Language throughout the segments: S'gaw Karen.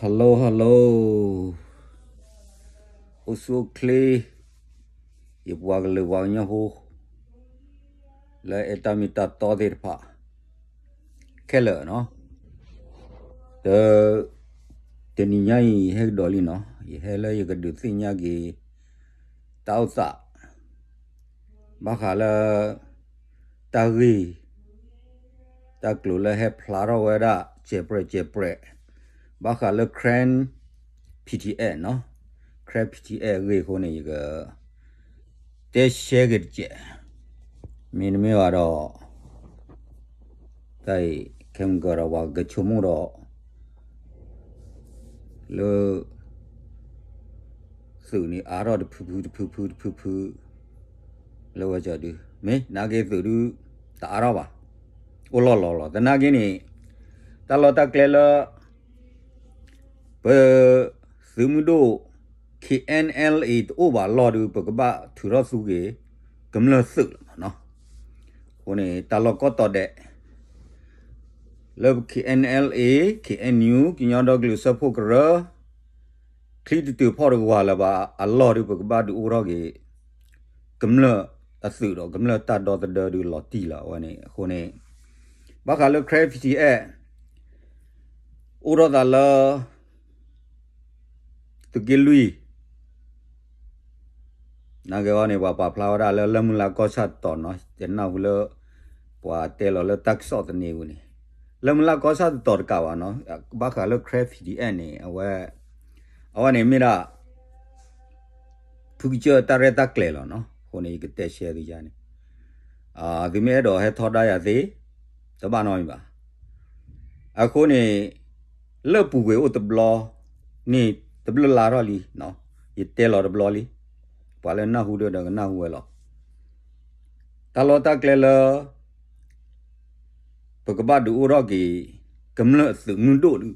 Hello hello, အိၣ်ဆူၣ်အိၣ်ချ့ ယပှၤကလုာ်ပှၤကညီဖိ လၢအဲၣ်တၢ်မ့ၢ်တၢ်တီသ့ၣ်တဖၣ် ခဲလၢာ်နီၤ, ဒီး တနံၤညါအံၤ ယဟဲကဒီးလံနီၤ, ယဟဲလၢယကဒုးသ့ၣ်ညါက့ၤ တၢ်အိၣ်သး ဘၣ်ဃးလၢ တၢ်ဂ့ၢ် တၢ်ကျိၤလၢဟဲဖျါထီၣ်ဝဲဒၣ် ကဲးပြဲးကဲးပြဲး ဘၣ်ဃးလၢ Karen P T F နီၤ, Karen P T F အဂ့ၢ်အဃိန့ၣ် ယက တဲရှဲက့ၤတကဲး, မ့တမ့ၢ်ဘၣ်ဒီး တၢ်အံၤ ခဲမုၢ်ကဒီး ပှၤကဆိကမိၣ်ဒီး လၢ သုးန့ၣ် အါထီၣ်တဖုဖုတဖုဖုတဖုဖု လၢဝဲကီဒု မ့ၢ်နာ်က့သုးဒု တအါထီၣ်ဘၣ်, အိၣ်လီၢ်လီၤလီၤ သနာ်က့န့ၣ် တၢ်လီၢ်တၢ်ကျဲလၢ ပ သုးမုၢ်ဒိၣ် K N L A တအိၣ်ဘၣ်အလီၢ်ဒု ပကဘၣ်ထုးထီၣ်သူက့ၤ ကမျၢၢ်သုးလီၤမးနီၤ, အဃိန့ၣ် တၢ်လီၢ်ကိးတီၤဒဲး လၢ K N L A, K N U ကညီဒီကလုာ်စၢဖှိၣ်ကရၢ ချံတတုၤဖီၣ်တကဝၤလၢၤဘၣ်အလီၢ်ဒု ပကဘၣ်ဒုးအိၣ်ထီၣ်က့ၤ ကမျၢၢ်အသုးဒီးကမျၢၢ်တၢ်ဒီသဒၢဒုလီၤတံၢ်လီၤ အဝဲန့ၣ် အဃိန့ၣ် ဘၣ်ဃးလၢ Karen P T F အိၣ်ထီၣ်သးလၢ သုးက့လွံၢ် နာ်က့အီၤန့ၣ် ပှၤပာ်ဖျါဝဲဒၣ်လၢ လၢမုၢ်လၢ်ကီၢ်ဆၣ်တတီၤနီၤ, ယနၢ်ဟူလၢ ပှၤတဲလီၤလၢတၢ်ကစီၣ်သန့အပူၤန့ၣ်, လၢမုၢ်လၢ်ကီၢ်ဆၣ်တတီၤတကးဘၣ်နီၤ, ဘၣ်ဃးလၢ Karen P T F န့ၣ် အဝဲ အဝဲန့ၣ်မ့ၢ်ဒၣ် ဖုကစၢၢ်တၢ်ရဲၣ်တၢ်ကျဲၤလီၤနီၤ, အဃိန့ၣ် ယကတဲရှဲသုယါန့ၣ်, သုမ့ၢ်အဲၣ်ဒိးဟဲထီဒါယၤသ့, တဘၣ်နီတမံၤဘၣ်. အဃိန့ၣ် လၢပူၤကွံာ်အိၣ်တဘျီန့ၣ် တဘျုးလါထီၣ်လံ, ယတဲလီၤတဘျီလံ, ပှၤလၢနၢ်ဟူဒီးကနၢ်ဟူဝဲလီၤ. တၢ်လီၢ်တၢ်ကျဲလၢ ပကဘၣ်ဒုးအိၣ်ထီၣ်က့ၤ ကမျၢၢ်အသုးမုၢ်ဒိၣ်ဒုး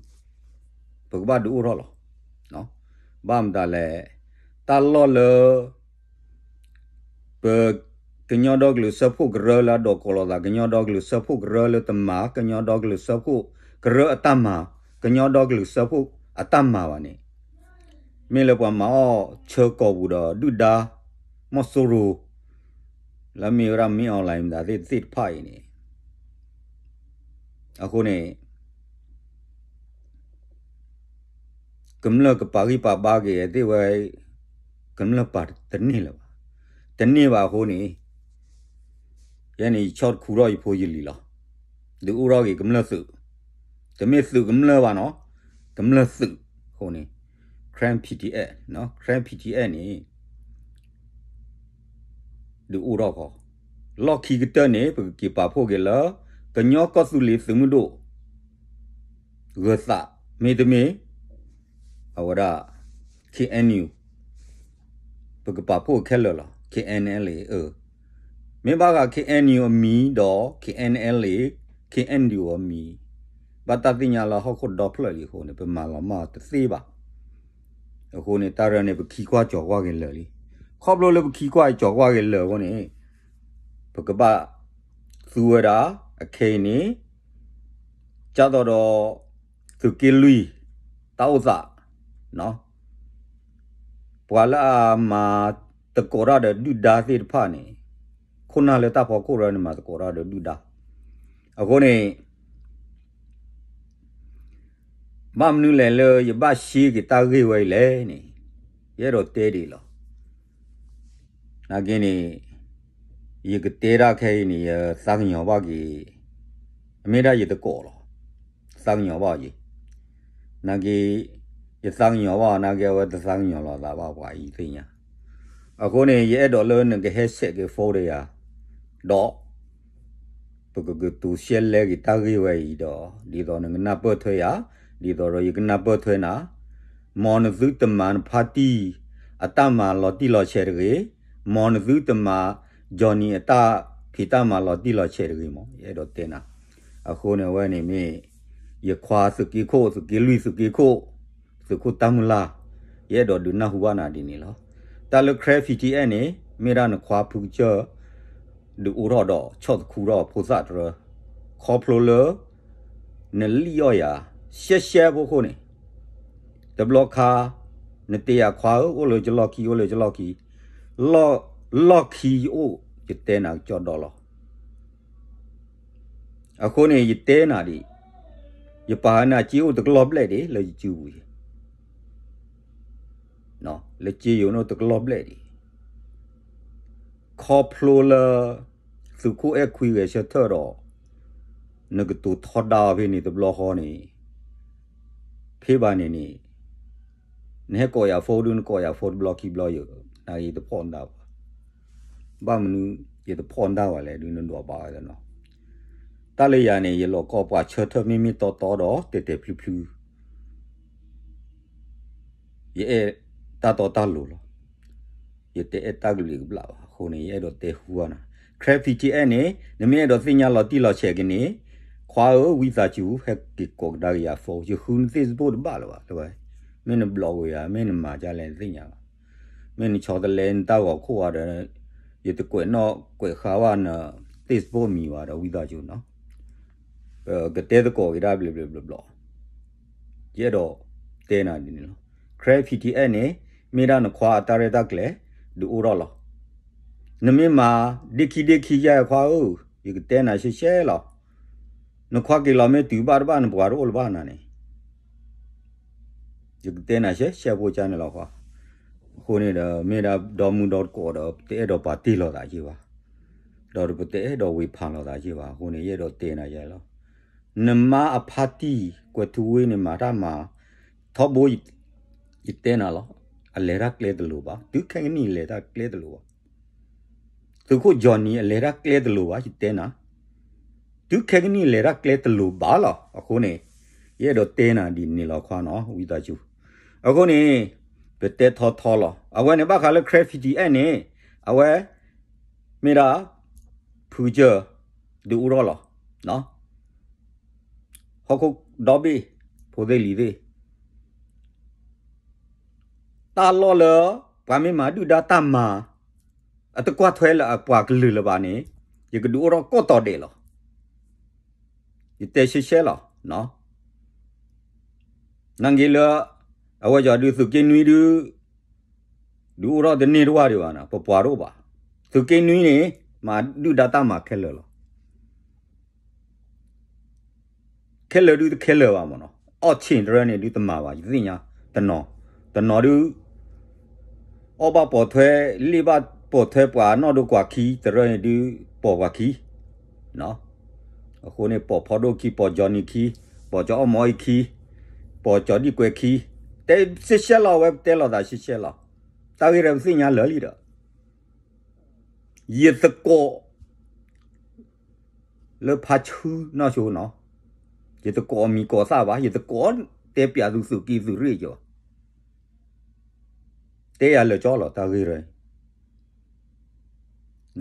ပကဘၣ်ဒုးအိၣ်ထီၣ်လီၤ. ဘၣ်မတၤလဲၣ်, တၢ်လီၢ်လၢ ပ ကညီဒီကလုာ်စၢဖှိၣ်ကရၢလၢအဒိးကိးလီၤသး ကညီဒီကလုာ်စၢဖှိၣ်ကရၢလၢတမၤ ကညီဒီကလုာ်စၢဖှိၣ်ကရၢအတၢ်မၤ, ကညီဒီကလုာ်စၢဖှိၣ်အတၢ်မၤဘၣ်န့ၣ်, မ့ၢ်လၢပှၤမၤအီၣ်ဆၢကိာ်ပူၤဒီးဒုၣ်ဒါ မီၢ်စိရိၤ လၢမ့ၢ်ဝဲဒၣ်မ့ၢ် online မတၤသ့ၣ်တဖၣ်အံၤန့ၣ် အဃိန့ၣ် ကမျၢၢ်ကပာ်ဂံၢ်ပာ်ဘါက့ၤသ့ၣ်ဝဲ, ကမျၢၢ်ပာ်တန့ၢ်လၢၤဘၣ်, တန့ၢ်ဘၣ်အဃိန့ၣ်, ယဲန့ၣ်ယဆီၣ်တခူထီၣ်ယဖိယလံၤလီၤ. ဒုးအိၣ်ထီၣ်က့ၤကမျၢၢ်သုး, တမ့ၢ်သုးကမျၢၢ်ဘၣ်နီၤ, ကမျၢၢ်သုးအဃိန့ၣ်, Karen P T F, Karen P T F န့ၣ် ဒုးအိၣ်ထီၣ်ခီ, လီၢ်ခံကတၢၢ်န့ၣ် ပကက့ၤပာ်ဖှိၣ်က့ၤလၢ ကညီကီၢ်သူလ့ၤသုးမုၢ်ဒိၣ် ဂၢၤသး, မ့တမ့ၢ် အဝဲဒၣ် K N U ပကပာ်ဖှိၣ်ခဲလၢာ်လီၤ. K N L A အၢ, မ့ၢ်ဘၣ်ဃး K N U အမံၤဒီး K N L A, K N U အမံၤ, ဘၣ်တၢ်သ့ၣ်ညါလၢဟီၣ်ခိၣ်ဒီဖျၢၣ်လံအဃိန့ၣ် ပမၤလီၤမၢ်တသ့ဘၣ်. အဃိန့ၣ် တၢ်ရဲၣ်န့ၣ် ပခံကွၢ်ကၠီၤကွၢ်က့ၤလၢာ်လံ. ခီဖျိလၢပခံကွၢ်ကၠီၤကွၢ်က့ၤလၢာ်အဃိန့ၣ် ပကဘၣ်သူဝဲဒၣ် အခဲအံၤန့ၣ် ကၢ်သိးဒီး သုးက့လွံၢ် တၢ်အိၣ်သး ပှၤလၢအမၤသကိးတၢ်ဒီးဒုၣ်ဒါသ့ၣ်တဖၣ်န့ၣ် ခိၣ်နၢ်လၢတၢ်ဖီခိၣ်ရၢန့ၣ် မၤသကိးတၢ်ဒီးဒုၣ်ဒါ. အဃိန့ၣ် ဘၣ်မနုၤလဲၣ်လၢယဘၣ်ရှဲက့ၤတၢ်ဂ့ၢ်ဝဲအံၤလဲၣ်န့ၣ် ယအဲၣ်ဒိးတဲဒ်အံၤလီၤ. နာ်က့န့ၣ် ယကတဲဒၣ်ခဲအံၤန့ၣ် ယသးကညီၤဘၣ်က့ၤ, အမ့ၢ်ဒၣ်ယသကိးလီၤ. သးကညီၤဘၣ်အီၤယံၤ, နာ်က့ ယသးကညီၤဘၣ်အီၤ နာ်က့အဝဲတသးကညီၤလီၤသးဘၣ်ပှၤအံၤသ့ၣ်ညါ. အဃိန့ၣ် ယအဲၣ်ဒိးလၢနကဟဲဆဲးက့ၤ phone ဒီးယၤ ဒီး ပကကတိၤရှဲလဲက့ၤတၢ်ဂ့ၢ်ဝဲအံၤဒီး ဒ်သိးနကနၢ်ပၢၢ်ထွဲယၤ, ဒ်သိးဒီးယကနၢ်ပၢၢ်ထွဲနၤ, မ်နသုတမၤနဖါတံၢ် အတၢ်မၤလီၤတံၢ်လီၤဆဲးတဂ့ၤ, မ်နသုတမၤ Johnny အတၢ်ဖံးတၢ်မၤလီၤတံၢ်လီၤဆဲးတဂ့ၤမး ယအဲၣ်ဒိးတဲနၤ. အဃိန့ၣ် အဝဲန့ၣ်မ့ၢ် ယခွါသုးက့ခိၣ် သုးက့လွံၢ်သုးက့ခိၣ် သုးခိၣ်တၢ်မုၢ်လၢ်, ယအဲၣ်ဒိးဒုးနၢ်ဟူဘၣ်နၤဒ်န့ၣ်လီၤ. တၢ်လၢ Karen P T F န့ၣ် မ့ၢ်ဒၣ်နခွါဖုကစၢၢ် ဒုးအိၣ်ထီၣ်ဒီးဆီၣ်သခူထီၣ်ဖိသၣ်တရၢ, ခီဖျိလၢ နလံၣ်အီၣ်ယၤ ရှဲရှဲဖိခိၣ်န့ၣ် တဘျီခါ နတဲယၤခွါဧၢ အိၣ်လၢယလီၢ်ခံ အိၣ်လၢယလီၢ်ခံ, လီၢ်ခံယအိၣ် ယတဲနၤကစီဒီလီၤ. အဃိန့ၣ် ယတဲနၤဒ်အံၤ, ယပာ်ဟးနၤစ့အိၣ်တကလီၢ်ဘျဲၣ်ဒံး လၢယစုပူၤအံၤ, လၢစ့ယိၤန့ၣ်အိၣ်တကလီၢ်ဘျဲၣ်ဒံး, ခီဖျိလၢ သုးခိၣ်အဲၣ်ခွံဂဲၤဆၢထၢၣ်ဒီး နကတိၤထီဒါအီၤဖဲန့ၣ်တဘျီဃီန့ၣ်, ဖဲဘၣ်န့ၣ်န့ၣ် နဟဲကိးယၤ phone ဒုး နကိးယၤ phone တဘျီခံဘျီယၤ, နယတဖီၣ်နတၢ်ဘၣ်. ဘၣ်မနုၤ ယတဖီၣ်နတၢ်ဘၣ်လဲၣ်ဒုး နဒွးဘၣ်ဝဲသနီၤ. တၢ်လၢယၤန့ၣ် ယလီၤကီပှၤဆၢထၢၣ်မ့ၢ်မ့ၢ်တီတီဒီး တဲာ်တဲာ်ဖျုးဖျုး ယအဲၣ်တၢ်တီတၢ်လိၤလီၤ. ယတအဲၣ်တၢ်ကဘျံးကဘျၣ်ဘၣ်. အဃိန့ၣ် ယအဲၣ်ဒိးတဲဟူအါနၤ, ခရဲဖံးထံအဲၣ်န့ၣ် နမ့ၢ်အဲၣ်ဒိးသ့ၣ်ညါလီၤတံၢ်လီၤဆဲးက့ၤန့ၣ်, ခွါဧၢ ဝံသးစူၤ ဟဲက့ၤကိးကဒါက့ၤယၤ phone, ယဃုန Facebook တဘၣ်လၢၤဘၣ်, မ့ၢ်န block ဝဲယၤ မ့ၢ်နမၤဒ်လဲၣ်နသ့ၣ်ညါဘၣ်. မ့ၢ်နဆီတလဲနတၢ်ဂီၤခိၣ်ဘၣ်ဒီး ယတကွဲးနီၣ်ကွဲးဃါဘၣ်န Facebook မံၤဘၣ်ဒီး ဝံသးစူၤနီၤ, ကတဲသကိးက့ၤဒၣ်ဘျီဘျီဘျီဘျီ ယအဲၣ်ဒိးတဲနၤဒ်န့ၣ်လီၤ. ခရဲဖံးထံအဲၣ်န့ၣ် မ့ၢ်ဒၣ်နခွါအတၢ်ရဲၣ်တၢ်ကျဲၤ ဒုးအိၣ်ထီၣ်လီၤ. နမ့ၢ်မၤဒ့ခံဒ့ခံယါခွါဧၢ, ယကတဲနၤရှဲရှဲလီၤ. နခွါက့ၤလီၤမ့ၢ်တုၤဘၣ်တဘၣ် နပှၤတအိၣ်လၢၤဘၣ်နၤန့ၣ် ယကတဲနၤရှဲရှဲဖိကါန့ၣ်လီၤခွါ. အဃိန့ၣ်ဒီး မ့ၢ်ဒၣ်ဒီမုၢ်ဒီတကိးဒီး ပတအဲၣ်ဒိးပာ်တ့ၢ်လိာ်သးက့ၤဘၣ်, ဒီးပတအဲၣ်ဒိးဝ့ၤဖးလိာ်သးက့ၤဘၣ်. အဃိန့ၣ် ယအဲၣ်ဒိးတဲနၤယဲလီၤ. နမါအဖါတံၢ် ကွဲးထူဝ့န့ၣ် မၤတၢ်မၤ ထီဘိ ယတဲနၤလီၤ. အလဲၤတၢ်ကျဲတလိၤဘၣ်, တုၤခဲကနံၣ်လဲၤတၢ်ကျဲတလိၤဘၣ်. သုးခိၣ်ကၠီနံၤ အလဲၤတၢ်ကျဲတလိၤဘၣ် ယတဲနၤ, တုၤခဲကနံၣ်လဲၤတၢ်ကျဲတလိၤဘၣ်လီၤ. အဃိန့ၣ် ယအဲၣ်ဒိးတဲနၤဒ်န့ၣ်လီၤခွါနီၤ ဝံသးစူၤ. အဃိန့ၣ် ပတဲထီထီလီၤ. အဝဲန့ၣ်ဘၣ်ဃးလၢ ခရဲဖံးထံအဲၣ်န့ၣ် အဝဲ မ့ၢ်ဒၣ် ဖုကစၢၢ် ဒုးအိၣ်ထီၣ်လီၤ. ဟီၣ်ခိၣ်ဒီဘ့ၣ် ဖိသ့ၣ်လံၤသ့ၣ် တၢ်လီၢ်လၢ ပှၤမ့ၢ်မၤဒုၣ်ဒါတၢ်မၤ အတကွၢ်ထွဲလၢအပှၤကလုာ်လၢၤဘၣ်န့ၣ် ယကဒုးအိၣ်ထီၣ်ကိးတီၤဒဲးလီၤ. ယတဲရှဲရှဲလီၤ. နာ်က့လၢ အဝဲကီၤဒုးသုးက့နွံဒုး ဒုးအိၣ်ထီၣ်တန့ၢ်တဝၢ်ဒံးဘၣ်နီၤ ပပှၤတအိၣ်ဘၣ်. သုးက့နွံန့ၣ် မၤဒုၣ်ဒါတၢ်မၤခဲလၢာ်လီၤ. ခဲလၢာ်ဒုးတခဲလၢာ်ဘၣ်မ့ၢ်နီၤ အီၣ်ဆ့ၣ်တရၢန့ၣ်ဒုးတမၤဘၣ် ယသ့ၣ်ညါ တနီၤ တနီၤဒုး အီၣ်ဘၣ်ပိာ်ထွဲ လ့ၣ်ဘၣ်ပိာ်ထွဲပှၤနီၣ်ဒိကွၢ်ခံ တရၢန့ၣ်ဒုး ပိာ်ပှၤခံ အဃိန့ၣ် ပိာ်ဖီဒိၣ်ခံ ပိာ်ကၠီနံၤခံ ပိာ်ကၠီအီၣ်မီအံခံ ပိာ်ကၠီဒံၣ်ကွဲခံ တဲရှဲရှဲလီၤ အဝဲတဲလိာ်သးရှဲရှဲလီၤ. တၢ်ဂ့ၢ်ဒီးပသ့ၣ်ညါလၢာ်လံဒီး ယသကိး လၢဖါဆူနီၢ်ဆိနီၤ ယတကိးအမံၤကိးသၣ်ဘၣ် ယတကိးတဲပျးသုသုးက့သုးရ့ၣ်ကီး တဲယၤလၢာ်ကၠီလီၤ တၢ်ဂ့ၢ်ဒီး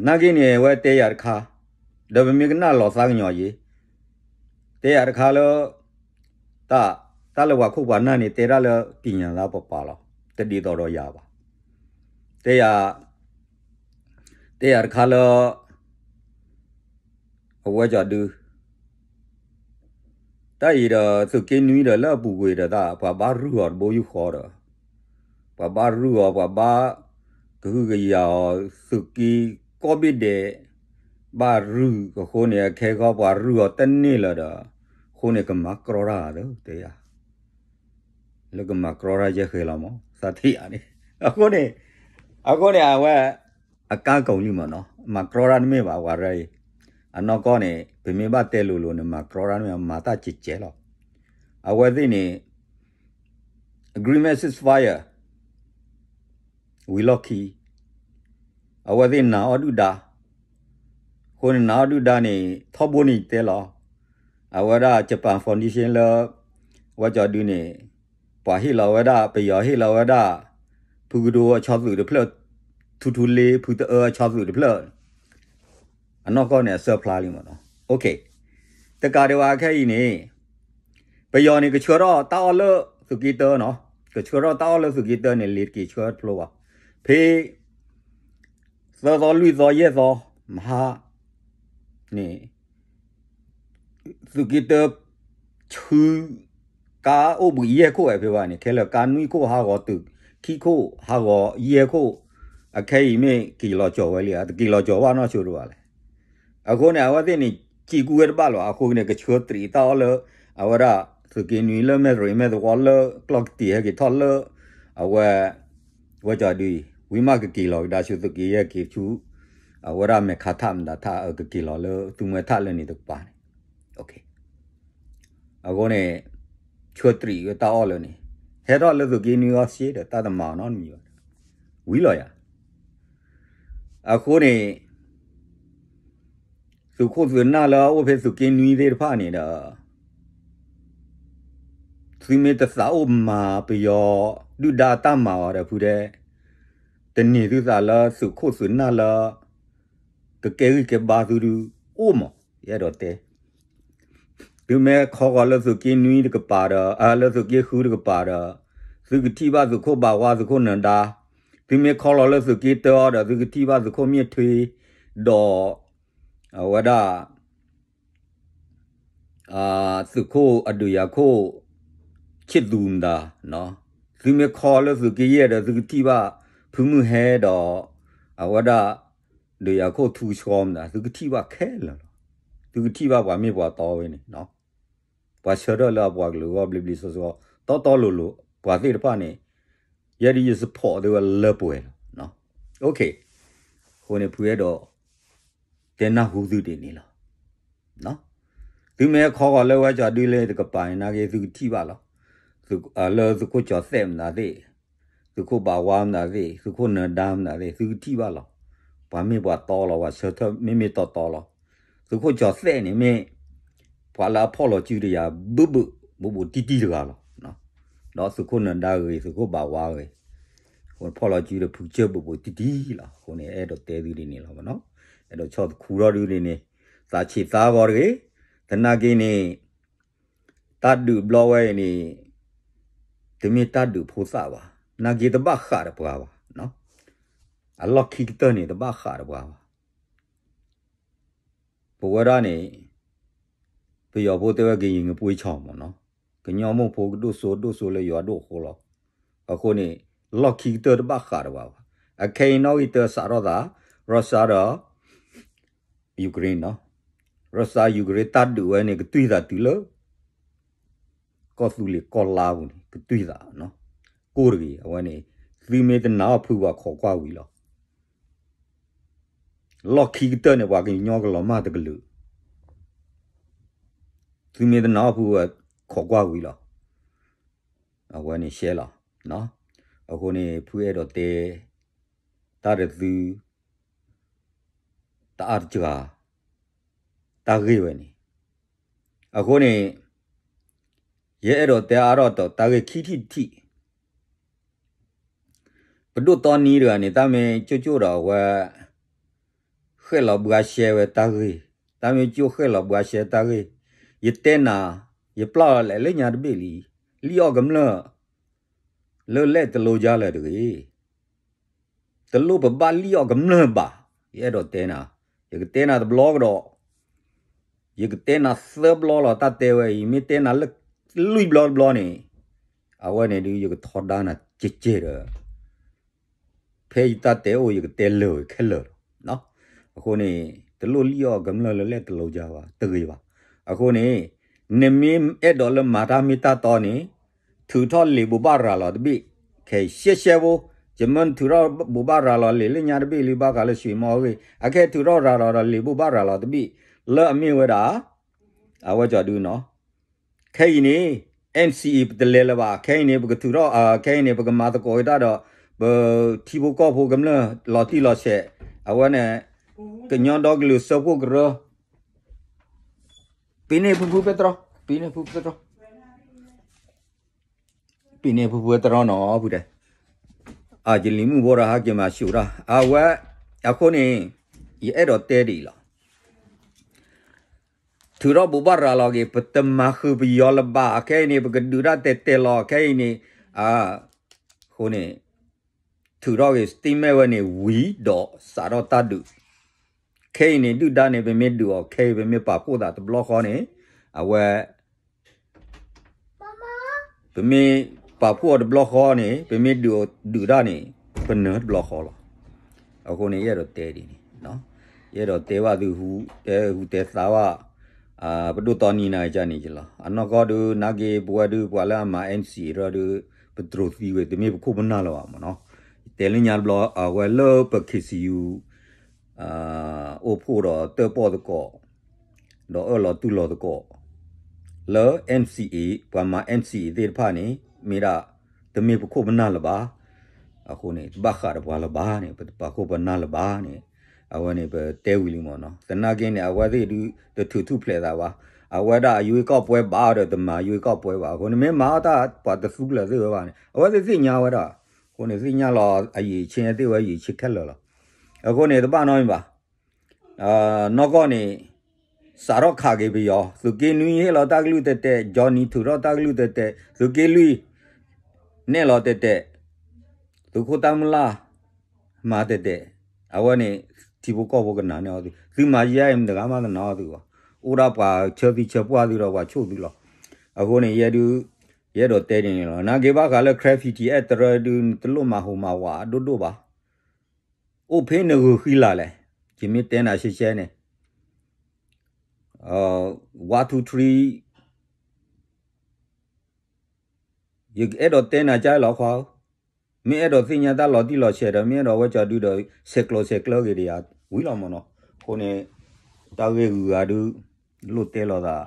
နာ်က့န့ၣ် အဝဲတဲယၤတခါ ဒီးပမ့ၢ်ကနၣ်လီၤသးကညီၤယ့ၤ တဲယၤတခါလၢ တၢ် တၢ်လၢပှၤခိၣ်ပှၤနၢ်န့ၣ် တဲတၢ်လၢကံၢ်ညာ်သးပပာ်လီၤ တဒ်သိးဒီးယၤဘၣ် တဲယၤ တဲယၤတခါလၢ အဝဲကီၤဒုး တၢ်အံၤဒီး သုးက့နွံဒီးလၢအပူၤကွံာ်ဒီးတၢ် ပှၤဘၣ်ရုၢ်အီၤတဘိယူၢ်ဃီဒီး ပှၤဘၣ်ရုၢ်အီၤ ပှၤဘၣ်ကဟုကယာ်အီၤ သုးက့ကိးဘ့ၣ်ဒဲး ဘၣ်ရုၢ်အဃိန့ၣ် အခဲခီပှၤရုၢ်အီၤတန့ၢ်လၢၤဒီး အဃိန့ၣ် ကမၤကြီတၢ်သ့ တဲယၤ လၢကမၤကြီတၢ်ယဲၢ်ဃဲလီၤမး သးထံၣ်ယၤန့ၣ် အဃိန့ၣ် အဃိန့ၣ် အဝဲ အကါကိာ်လံမးနီၤ မၤကြီတၢ်တမ့ၢ်ဘၣ် ပှၤရၢအံၤ အနီၢ်ကီၢ်န့ၣ် ပမ့ၢ်ဘၣ်တဲလိၤလိၤန့ၣ် မၤကြီတၢ်တမ့ၢ် မၤတၢ်ကဲးကဲးလီၤ. အဝဲသ့ၣ်န့ၣ် agreement ceasefire ဝံၤလီၢ်ခံ အဝဲသ့ၣ်နာ်အီၣ်ဒုၣ်ဒါ အဃိန့ၣ် နာ်အီၣ်ဒုၣ်ဒါန့ၣ် ထီဘိန့ၣ်ယတဲလီၤ အဝဲဒၣ် Japan Foundation လၢ အဝဲကီၤဒုးန့ၣ် ပှၤဟ့ၣ်လီၤဝဲဒၣ် ပယီၤဟ့ၣ်လီၤဝဲဒၣ် ဖုကဒိအဆီသုးတဖျၢၣ် ထူထူလ့ ဖုတအၢအဆီသုးတဖျၢၣ် အနီၢ်ကီၢ်န့ၣ် အစၢဖျါလံမးနီၤ တကးဒံးဘၣ်ခဲအံၤန့ၣ် ပယီၤန့ၣ် ကဆှၢထီၣ်တၢ်အီၣ်လၢသုးက့တၢနီၤ ကဆှၢထီၣ်တၢ်အီၣ်လၢသုးက့တၢန့ၣ် လ့ၤတက့ၤဆှၢတဖျိဘၣ် ဖဲ သၢသီလွံၢ်သီယဲၢ်သီ မဟါ န့ၣ် သုးက့တၢ ဆူ ကါအိၣ်ဘှံးယဲၢ်ခိၣ်ဝဲဖဲဘၣ်န့ၣ် ခဲလၢာ်ကါနွံခိၣ်ဟးဂီၤတုၤခံခိၣ် ဟးဂီၤယဲၢ်ခိၣ်, အခဲအံၤမ့ၢ်က့ၤလီၤကၠီၤဝဲလံဧါ, တက့ၤလီၤကၠီၤဘၣ်နီၢ်ဆိတဘၣ်လဲၣ်. အဃိန့ၣ် အဝဲသ့ၣ်န့ၣ် စံးကူဝဲတဘၣ်လီၤ. အဃိန့ၣ် ကဆှၢတြံးတၢ်အီၣ်လၢ အဝဲဒၣ် သုးက့နွံလၢမဲၢ်တရံးမဲၢ်သဝီလၢ ကျီၢ်ကတံာ်ဟဲက့ၤထီၣ်လၢ အဝဲ ဝဲကၠီၤဒုအံၤ ဝံၤမးကက့ၤလီၤကဒါဆူသုးက့ယဲၢ်က့ၤဆူ အဝဲဒၣ်မဲာ်ခါထၣ်မတၤထၣ် ကက့ၤလီၤလၢသူမှဲထၣ်လၢန့ၣ်တကပၤန့ၣ် အဃိန့ၣ် ဆှၢတြံးဝဲတၢ်အီၣ်လၢန့ၣ် ဟဲထီၣ်လၢသုးက့နွံအီၤစ့ဒီး တၢ်တမၤအီၤနီတမံၤဘၣ်. ဝံၤလီၤယၤ အဃိန့ၣ် သုးခိၣ်သုးနၢ်လၢအအိၣ်ဖဲသုးက့နွံသ့ၣ်တဖၣ်န့ၣ်ဒီး သုမ့ၢ်တသးအိၣ်မၤပယီၤဒုၣ်ဒါတၢ်မၤအီၤဒီးဖုဒဲး, တန့ၢ်သုသးလၢသုးခိၣ်သုးနၢ်လၢ ကကဲဂံၢ်ကဲဘါသုဒုအိၣ်မး ယအဲၣ်ဒိးတဲ သုမ့ၢ်ခီဂီၤလၢသုးက့နွံတကပၤဒီး လၢသုးက့ဃုတကပၤဒီး သုကထံၣ်ဘၣ်သုးခိၣ်ဘးဝါသုးခိၣ်နၢၤဒါ, သုမ့ၢ်ခီလီၤလၢသုးက့တၢအီၤဒီး သုကထံၣ်ဘၣ်သုးခိၣ်မ့ၢ်ထွ့ ဒီး အဝဲဒၣ် သုးခိၣ်အဒုးယၤခိၣ် ဆ့ၣ်သူမတၤ, သုမ့ၢ်ခီလၢသုးက့ယဲၢ်ဒီး သုကထံၣ်ဘၣ် ဖုမုၢ်ဟဲဒီး အဝဲဒၣ် ဒုးယၤခိၣ်ထူဆှီမတၤ သုကထံၣ်ဘၣ်ခဲလၢာ်လီၤ. သုကထံၣ်ဘၣ်ပှၤမ့ၢ်ပှၤတီဝဲန့ၣ် ပှၤဆၢထၢၣ်လၢအပှၤကလုာ်အဂီၢ်ဘျ့ဘျ့ဆှီဆှီ တီတီလိၤလိၤ ပှၤသ့ၣ်တဖၣ်န့ၣ် ယဲဒ်ယ support သုဝဲလၢပှဲၤလီၤ. အဃိန့ၣ် ဖုအဲၣ်ဒိး တဲနၢ်ဟူသုဒ်န့ၣ်လီၤ. သုမ့ၢ်ခီဂီၤလၢဝဲကၠီၤဒုလၢတကပၤန့ၣ် နာ်က့သုကထံၣ်ဘၣ်လီၤ. လၢသုးခိၣ်ကၠီၤသဲးမတၤသ့ၣ်, သုးခိၣ်ဘးဝါမတၤသ့ၣ်, သုးခိၣ်နၢၤဒါမတၤသ့ၣ် သုကထံၣ်ဘၣ်လီၤ. ပှၤမ့ၢ်ပှၤတီလီၤ ပှၤဆၢထၢၣ်မ့မ့ၢ်တီတီလီၤ. သုးခိၣ်ကၠီၤသဲးန့ၣ်မ့ၢ် ပှၤလၢအဖီၣ်လီၤစုတယၤ ဘုဘု ဘူးဘူးတံၢ်တံၢ်တဂၤလီၤ. ဒီးသုးခိၣ်နၢၤဒါဂ့ၤ သုးခိၣ်ဘးဝါဂ့ၤ ဖီၣ်လီၤစုဒီးဖုကစၢၢ်ဘူးဘူးတံၢ်တံၢ်လီၤ. အဃိန့ၣ် အဲၣ်ဒိးတဲသုဒ်န့ၣ်လီၤ. အဲၣ်ဒိးဆီၣ်သခူထီၣ်ဒုန့ၣ်န့ၣ် သးဆံးသးဂီၤတဂ့ၤ. သနာ်က့န့ၣ် တၢ်ဒုးဘျီဝဲအံၤန့ၣ် တမ့ၢ်တၢ်ဒုးဖိသၣ်ဘၣ်. နာ်က့တဘၣ်ဃးဒီးပှၤဘၣ်. အလီၢ်ခံကတၢၢ်န့ၣ် တဘၣ်ဃးဒီးပှၤဘၣ်. ပဝဲဒၣ်န့ၣ် ပယီၤဖိတဲဝဲကရင်ငပွေးခြီမ့ၢ်နီၤ, ကညီမိၢ်ဖိကဒိၣ်စိဒိၣ်စိလၢယွၤဒိၣ်အဃိလီၤ. အဃိန့ၣ် လီၢ်ခံကတၢၢ်တဘၣ်ဃးဒီးပှၤဘၣ်. အခဲအံၤနီၣ်ဂံၢ်တၢစးထီၣ်သး Russia ဒီး Ukraine နီၤ, Russia Ukraine တၢ်ဒုးဝဲန့ၣ် ကတွံၢ်သးတုၤလၢ ကီၢ်သူလ့ၤကီၢ်လါပူၤန့ၣ် ကတွံၢ်သး, ကိၢ်တဂ့ၤ အဝဲန့ၣ် သုမ့ၢ်တနာ်အီၤဖုပှၤခိးကွၢ်ဝံၤလီၤ. လီၢ်ခံကတၢၢ်န့ၣ် ပှၤကညီကလီၤမၢ်တကလုာ်, သုမ့ၢ်တနာ်အီၤဖုပှၤခိးကွၢ်ဝံၤလီၤ. အဝဲန့ၣ်ရှဲလီၤ. အဃိန့ၣ် ဖုအဲၣ်ဒိးတဲ တၢ်တသု တအါတစှၤ တၢ်ဂ့ၢ်ဝဲန့ၣ်, အဃိန့ၣ် ယအဲၣ်ဒိးတဲအါထီၣ်ဒီးတၢ်ဂ့ၢ်ခံထံၣ်တထံၣ်, ပဒိၣ်တီနံတဂၤန့ၣ် တၢ်မ့ၢ်ကၠိကၠိဒီးအဝဲ ဃဲၣ်လီၤဘှါရှဲဝဲတၢ်ဂ့ၢ်, တၢ်မ့ၢ်ကၠိဃဲၣ်လီၤဘှါရှဲတၢ်ဂ့ၢ်, ယတဲနၤ, ယပျၢ်လီၤလဲာ်လၢညါတဘ့ၣ်လံ, လံၣ်အီၣ်ကမျၢၢ် လၢလဲၣ်တလိယါလၢၤတဂ့ၤ တလိၣ်ပဘၣ်လံၣ်အီၣ်ကမျၢၢ်ဘၣ်. ယအဲၣ်ဒိးတဲနၤ, ယကတဲနၤတဘျီကဒီး, ယကတဲနၤသၢဘျီလီၤ. တၢ်တဲဝဲအံၤ မ့ၢ်တဲနၤလၢလွံၢ်ဘျီတဘျီန့ၣ်, အဝဲန့ၣ်ဒုး ယကထီဒါနၤကဲကဲဒီး ဖဲယတၢ်တဲအိၣ် ယကတဲလၢာ်ဝဲခဲလၢာ်လီၤ. အဃိန့ၣ် တလိၣ်လံၣ်အီၣ်ကမျၢၢ်လၢလဲၣ်တလိယါဘၣ် တဂ့ၤဘၣ်. အဃိန့ၣ် နမ့ၢ်အဲၣ်ဒိးလၢမၤတၢ်မ့ၢ်တၢ်တီန့ၣ် ထုးထီၣ်လံာ်ဘိးဘၣ်ရၤလီၤတဘ့ၣ်, ခဲအံၤရှဲရှဲဖိ, ယမ့ၢ်ထုးထီၣ်ဘိးဘၣ်ရၤလီၤလံာ်လၢညါတဘ့ၣ်လံ ဘၣ်ဃးလၢ ရွှေမော် အဂ့ၢ်, အခဲထုးထီၣ်ရၤလီၤဒီးလံာ်ဘိးဘၣ်ရၤလီၤတဘ့ၣ် လၢအမ့ၢ်ဝဲဒၣ် အဝဲကၠီဒုနီၤ ခဲအံၤန့ၣ် NCA ပတလဲၤလၢၤဘၣ်. ခဲအံၤန့ၣ် ပကထုးထီၣ်, ခဲအံၤန့ၣ် ပကမၤသကိးက့ၤတၢ်ဒီး ပထံဖိကီၢ်ဖိကမျၢၢ်လီၤတံၢ်လီၤဆဲး, အဝဲန့ၣ် ကညီဒီကလုာ်စၢဖှိၣ်ကရၢ ပံၤန့ၢ်ဖုဖုပဲတြီ, ပံၤန့ၢ်ဖုဖုပဲတြီ, ပံၤန့ၢ်ဖုဖုပဲတြီနီၤ ဖုတဲ, အယလံၤမုၣ်ဖိဒီးဟဲက့ၤမၤဆူၣ်တၢ်, အဝဲ, အဃိန့ၣ် ယအဲၣ်ဒိးတဲဒ်အံၤလီၤ. ထုးထီၣ်ဘိးဘၣ်ရၤလီၤက့ၤ ပတမၤဃုာ်ပယီၤလၢၤဘၣ်. ခဲအံၤန့ၣ် ပကဒုးတၢ်တဲာ်တဲာ်လီၤ. ခဲအံၤန့ၣ်, အဃိန့ၣ် ထုးထီၣ်က့ၤ statement ဝဲန့ၣ်ဝံၤဒီးစးထီၣ်တၢ်ဒုး. ခဲအံၤန့ၣ် ဒုၣ်ဒါန့ၣ် ပမ့ၢ်ဒုးအီၤ ခဲအံၤပမ့ၢ်ပာ်ဖှိၣ်သးတဘျီဃီန့ၣ် အဝဲ ပမ့ၢ်ပာ်ဖှိၣ်အီၤတဘျီဃီန့ၣ် ပမ့ၢ်ဒုးဒုးတၢ်န့ၣ် ပနၢၤတဘျီဃီလီၤ. အဃိန့ၣ် ယအဲၣ်ဒိးတဲဒ်န့ၣ်, ယအဲၣ်ဒိးတဲဘၣ်သု ဟူးတဲဟူးတဲသါဘၣ် ပဒိၣ်တီနံၤနၤကန့ၣ်ကလီၤ. အနီၢ်ကီၢ်ဒုး နာ်က့ပဝဲဒုး ပှၤလၢအမၤ NCA ဒီးဒုး ပတြိာ်သံဝဲ တမ့ၢ်ပခိၣ်ပနၢ်လၢၤဘၣ်မ့ၢ်နီၤ. ယတဲလၢညါတဘျီ အဝဲလၢပ KCU အိၣ်ဖှိၣ်ဒီးတၢၣ်ပီၣ်သကိး ဒီးအၢၣ်လီၤတူၢ်လိာ်သကိး လၢ NCA ပှၤမၤ NCA သ့ၣ်တဖၣ်န့ၣ် မ့ၢ်ဒၣ် တမ့ၢ်ပခိၣ်ပနၢ်လၢၤဘၣ်. အဃိန့ၣ် တဘၣ်ဃးဒီးပှၤလၢၤဘၣ်န့ၣ် ပတပာ်ခိၣ်ပနၢ်လၢၤဘၣ်န့ၣ် အဝဲန့ၣ်ပတဲဝံၤလံမ့ၢ်နီၤ. သနာ်က့န့ၣ် အဝဲသ့ၣ်ဒုးတထုးထူၣ်ဖျဲးသးဘၣ်. အဝဲဒၣ်အယွ့ကီၢ်ပွဲဘၣ်ဒီးတမၤယွ့ကီၢ်ပွဲဘၣ်. အဃိန့ၣ် မ့ၢ်မၤအီၣ်တၢ်ပှၤတသူလၢၤသ့ၣ်ဝဲဘၣ်န့ၣ် အဝဲသ့ၣ်သ့ၣ်ညါဝဲဒၣ်. အဃိန့ၣ် သ့ၣ်ညါလီၤ အယံာ်ဆ့သ့ၣ်ဝဲယံာ်ဆ့ခဲလၢာ်လီၤ. အဃိန့ၣ် တဘၣ်နီတမံၤဘၣ်. နီၢ်ကီၢ်န့ၣ် စးထီၣ်ခးက့ၤပယီၤ သုးက့နွံဟ့ၣ်လီၤတၢ်ကလုၢ်တဲာ်တဲာ် Johnny ထုးထီၣ်တၢ်ကလုၢ်တဲာ်တဲာ် သုးက့လွံၢ် နဲၣ်လီၤတဲာ်တဲာ် သုးခိၣ်တၢ်မုၢ်လၢ် မၤတဲာ်တဲာ် အဝဲန့ၣ် ထံဖိကီၢ်ဖိကနၣ်န့ၢ်အီၤသု သုမၤယဲအံၤ မတဂၤမးတနာ်အီၤသုဘၣ်. အိၣ်ဒၣ်ပှၤဆၢသံဆၢပှၢ်သုဒီးပှၤဆိၣ်သုလီၤ. အဃိန့ၣ် ယဲဒုး ယအဲၣ်ဒိးတဲဒ်န့ၣ်လီၤ. နာ်က့ဘၣ်ဃးလၢ Karen P T S တရၢဒုး တလိၣ်မၤဟူးမၤဝးဒိၣ်ဒိၣ်ဘၣ်. အိၣ်ဖဲနဂုာ်ဃံလၤလဲၣ်. ယမ့ၢ်တဲနၤရှဲရှဲန့ၣ် one two three ယအဲၣ်ဒိးတဲနၤကၢ်လီၤခွါဧၢ, မ့ၢ်အဲၣ်ဒိးသ့ၣ်ညါတၢ်လီၤတံၢ်လီၤဆဲးဒီး မ့ၢ်အဲၣ်ဒိးဝဲကၠီဒုဒီး ဆဲးကျိးဆဲးကျၢက့ၤဒီးယၤ ဝံၤလီၤမ့ၢ်နီၤ. အဃိန့ၣ် တၢ်ဂ့ၢ်ဂုၤဂၤဒု လိၣ်တဲလီၤသး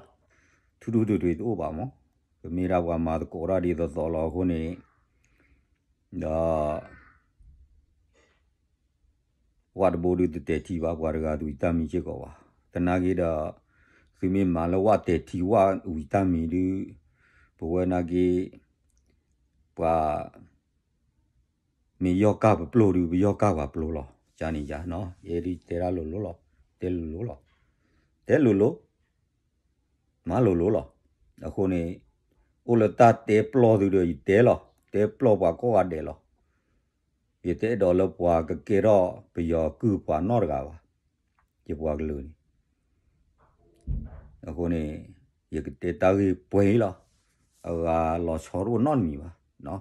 ထူထူထွံထွံတအိၣ်ဘၣ်မ့ၢ်, ပမ့ၢ်ဒၣ်ပှၤမၤသကိးတၢ်ဒ်သိးသိးလီၤ. အဃိန့ၣ် ဒီး ဝၣ်တဘိဒုတတဲာ်ထံဘၣ်ပှၤတဂၤတဝံၤတၢ်မံၤစ့ၢ်ကီးဘၣ်. သနာ်က့ဒီး သုမ့ၢ်မၤလၢဝၣ်တဲာ်ထံဝၣ်ဝံၤတၢ်မံၤဒု ပဝဲနာ်က့ ပှၤ မ့ၢ်ယီၢ်ကၢ်ပပျိၢ်ဒု ပယီၢ်ကၢ်ပှၤပျိၢ်လီၤ. ကန့ၣ်ယၤနီၤ ယဲဒုတဲတၢ်လိၤလိၤလီၤ. တဲလိၤလိၤလီၤ. တဲလိၤလိၤ မၤလိၤလိၤလီၤ. အဃိန့ၣ် အိၣ်လၢတၢ်တဲပျီၢ်သုဒီးယတဲလီၤ. တဲပျီၢ်ပှၤကိးဂၤဒဲးလီၤ. ယတအဲၣ်ဒိးလၢပှၤကကဲထီၣ်ပယီၤကုၢ်ပှၤနီတဂၤဘၣ်. ယပှၤကလုာ်န့ၣ် အဃိန့ၣ် ယကတဲတၢ်ဂ့ၢ်ပှဲၤအံၤလီၤ. အဂၤလီၤဆီတအိၣ်နီတမံၤဘၣ်.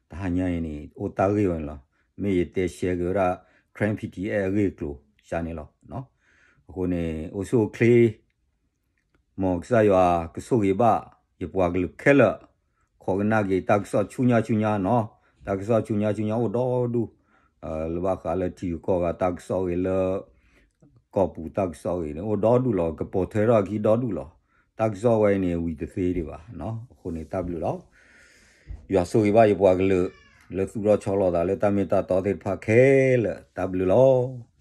တဟါညါအံၤန့ၣ် အိၣ်တၢ်ဂ့ၢ်ဝဲန့ၣ်လီၤ. မ့ၢ်ယတဲရှဲက့ၤဝဲဒၣ် Karen P T S အဂ့ၢ်အကျိၤ ကန့ၣ်လီၤ. အဃိန့ၣ် အိၣ်ဆူၣ်အိၣ်ချ့ မ်ကစၢ်ယွၤကဆိၣ်ဂ့ၤဘၣ် ယပှၤကလုာ်ခဲလၢာ်, ခိးကနၣ်က့ၤတၢ်ကစီၣ်ဆူညါဆူညါနီၤ, တၢ်ကစီၣ်ဆူညါဆူညါအိၣ်ဒီဒူၣ်, လၢဘၣ်ဃးလၢထံဂုၤကီၢ်ဂၤတၢ်ကစီၣ်ဂ့ၤ လၢကီၢ်ပူၤတၢ်ကစီၣ်ဂ့ၤန့ၣ် အိၣ်ဒီဒူၣ်လီၤ, ကပိာ်ထွဲထီၣ်အခံဒီဒူၣ်လီၤ. တၢ်ကစီၣ်ဝဲအံၤန့ၣ် ဝံၤတသ့ဒံးဘၣ်နီၤ. အဃိန့ၣ် တၢ်ဘျုးလီၤ. ယွၤဆိၣ်ဂ့ၤဘၣ်ယပှၤကလုာ် လၢသူၣ်ထီၣ်ဆီလီၤသးလၢတၢ်မ့ၢ်တၢ်တီသ့ၣ်တဖၣ်ခဲလၢာ် တၢ်ဘျုးလီၤ.